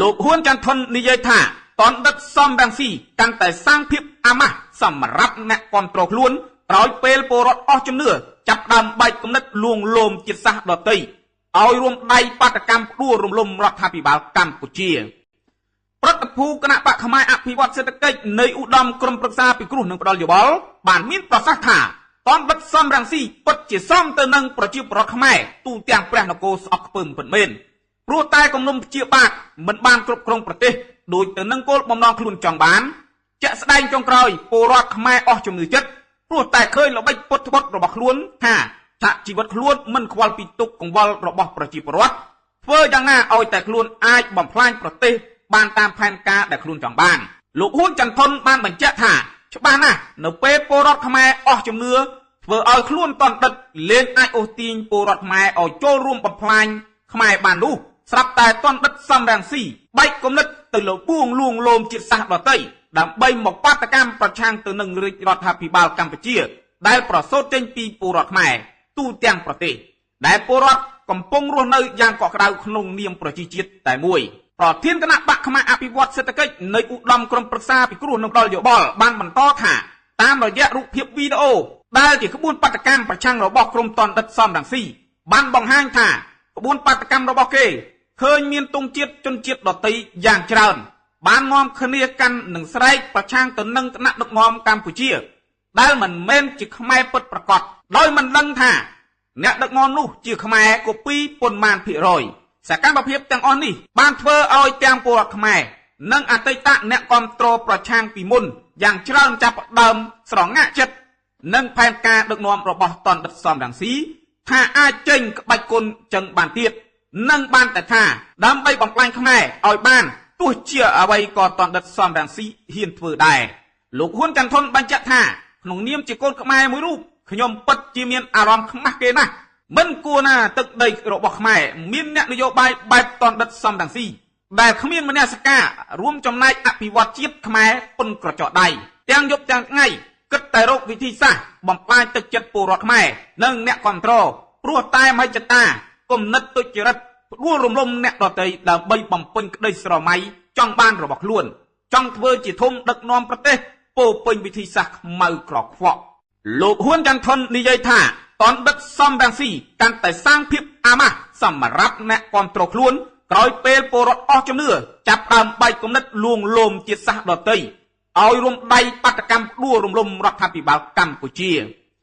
លោកហ៊ុនចន្ទថននិយាយថា តនដិតសំរងស៊ីកាន់តែសាងភាពអាម៉ាស់សម្រាប់អ្នកគ្រប់គ្រងខ្លួន ក្រោយពេលពលរដ្ឋអស់ជំនឿ ចាប់ដើមបែកគំនិតលួងលោមជាតិសាសន៍ដទៃឲ្យរួមដៃបាតកម្មផ្ដួលរំលំរដ្ឋាភិបាលកម្ពុជា។ ប្រតិភូគណៈបកខ្មែរអភិវឌ្ឍសេដ្ឋកិច្ចនៃឧត្តមក្រុមប្រឹក្សាពិគ្រោះនឹងផ្ដល់យោបល់ បានមានប្រសាសន៍ថា តនដិតសំរងស៊ីពិតជាសមទៅនឹងប្រជាពលរដ្ឋខ្មែរទូទាំងព្រះនគរស្អប់ខ្ពើមពិតមែន ព្រោះតែគំនុំព្យាបាទមិនបានគ្រប់គ្រងប្រទេសដូចទៅនឹងគោលបំណងខ្លួនចង់បាន។ ជាក់ស្ដែងចុងក្រោយ ពលរដ្ឋខ្មែរអស់ជំនឿចិត្ត ព្រោះតែឃើញល្បិចពុតត្បុតរបស់ខ្លួនថា ថាជីវិតខ្លួនមិនខ្វល់ពីទុកកង្វល់របស់ប្រជាពលរដ្ឋ ធ្វើយ៉ាងណាឲ្យតែខ្លួនអាចបំផ្លាញប្រទេសបានតាមផែនការដែលខ្លួនចង់បាន។ លោកហ៊ុនចន្ទថនបានបញ្ជាក់ថា ច្បាស់ណាស់នៅពេលពលរដ្ឋខ្មែរអស់ជំនឿ ធ្វើឲ្យខ្លួនតន់ដិតលែងអាចអូសទាញពលរដ្ឋខ្មែរឲ្យចូលរួមបំផ្លាញខ្មែរបាននោះ ស្រាប់តែតន់ដិតសំរងស៊ីបែកគំនិតទៅលបួងលួងលោមជាតិសាសន៍ដទៃ ដើម្បីមកបាតកម្មប្រឆាំងទៅនឹងរាជរដ្ឋាភិបាលកម្ពុជា ដែលប្រសូតចេញពីពលរដ្ឋខ្មែរទូទាំងប្រទេស ដែលពលរដ្ឋកំពុងរស់នៅយ៉ាងកក់ក្ដៅក្នុងនាមប្រជាជាតិតែមួយ។ ប្រធានគណៈបកខ្មែរអភិវឌ្ឍសេដ្ឋកិច្ចនៃឧត្តមក្រុមប្រឹក្សាពិគ្រោះនឹងផ្ដល់យោបល់ បានបន្តថា តាមរយៈរូបភាពវីដេអូដែលជាក្បួនបាតកម្មប្រឆាំងរបស់ក្រុមតនដិតសំរងស៊ី បានបង្ហាញថា ក្បួនបាតកម្មរបស់គេឃើញមានទង់ជាតិជនជាតិដទៃយ៉ាងច្រើន បាននាំគ្នាកាន់នឹងស្រែកប្រឆាំងទៅនឹងគណៈដឹកនាំកម្ពុជា ដែលមិនមែនជាខ្មែរពិតប្រាកដ ដោយមិនដឹងថាអ្នកដឹកនាំនោះជាខ្មែរកូពីប៉ុន្មានភាគរយ។ សកម្មភាពទាំងអស់នេះបានធ្វើឲ្យទាំងពលរដ្ឋខ្មែរនិងអតីតអ្នកគ្រប់គ្រងប្រឆាំងពីមុនយ៉ាងច្រើន ចាប់ផ្ដើមស្រងាក់ចិត្តនឹងផែនការដឹកនាំរបស់តនដិតសំរងស៊ី ថាអាចចេញក្បាច់គុណចឹងបានទៀត និងបានតែថាដើម្បីបំផ្លាញខ្មែរឲ្យបាន ទោះជាអ្វីក៏តនដិតសំរងស៊ីហ៊ានធ្វើដែរ។ លោកហ៊ុនចន្ទថនបញ្ជាក់ថា ក្នុងនាមជាកូនខ្មែរមួយរូប ខ្ញុំពិតជាមានអារម្មណ៍ខ្មាស់គេណាស់ មិនគួរណាទឹកដីរបស់ខ្មែរមានអ្នកនយោបាយបែបតនដិតសំរងស៊ី ដែលគ្មានមនសិការរួមចំណែកអភិវឌ្ឍជាតិខ្មែរ ពុនក្រចកដៃទាំងយប់ទាំងថ្ងៃ គិតតែរកវិធីសាស្ត្របំផ្លាញទឹកចិត្តពលរដ្ឋខ្មែរនិងអ្នកគ្រប់គ្រង ព្រោះតែមហិច្ឆតាគំនិតទុច្ចរិតផ្ដួលរំលំអ្នកដទៃ ដើម្បីបំពេញក្តីស្រមៃចង់បានរបស់ខ្លួន ចង់ធ្វើជាធំដឹកនាំប្រទេស ពោពេញវិធីសាស្ត្រខ្មៅក្រខ្វក់។ លោកហ៊ុនចន្ទថននិយាយថា តនដិតសំរងស៊ីកាន់តែសាងភាពអាម៉ាស់សម្រាប់អ្នកគ្រប់គ្រងខ្លួន ក្រោយពេលពលរដ្ឋអស់ជំនឿ ចាប់ដើមបែកគំនិតលួងលោមជាតិសាសន៍ដទៃឲ្យរួមដៃបាតកម្មផ្ដួលរំលំរដ្ឋាភិបាលកម្ពុជា។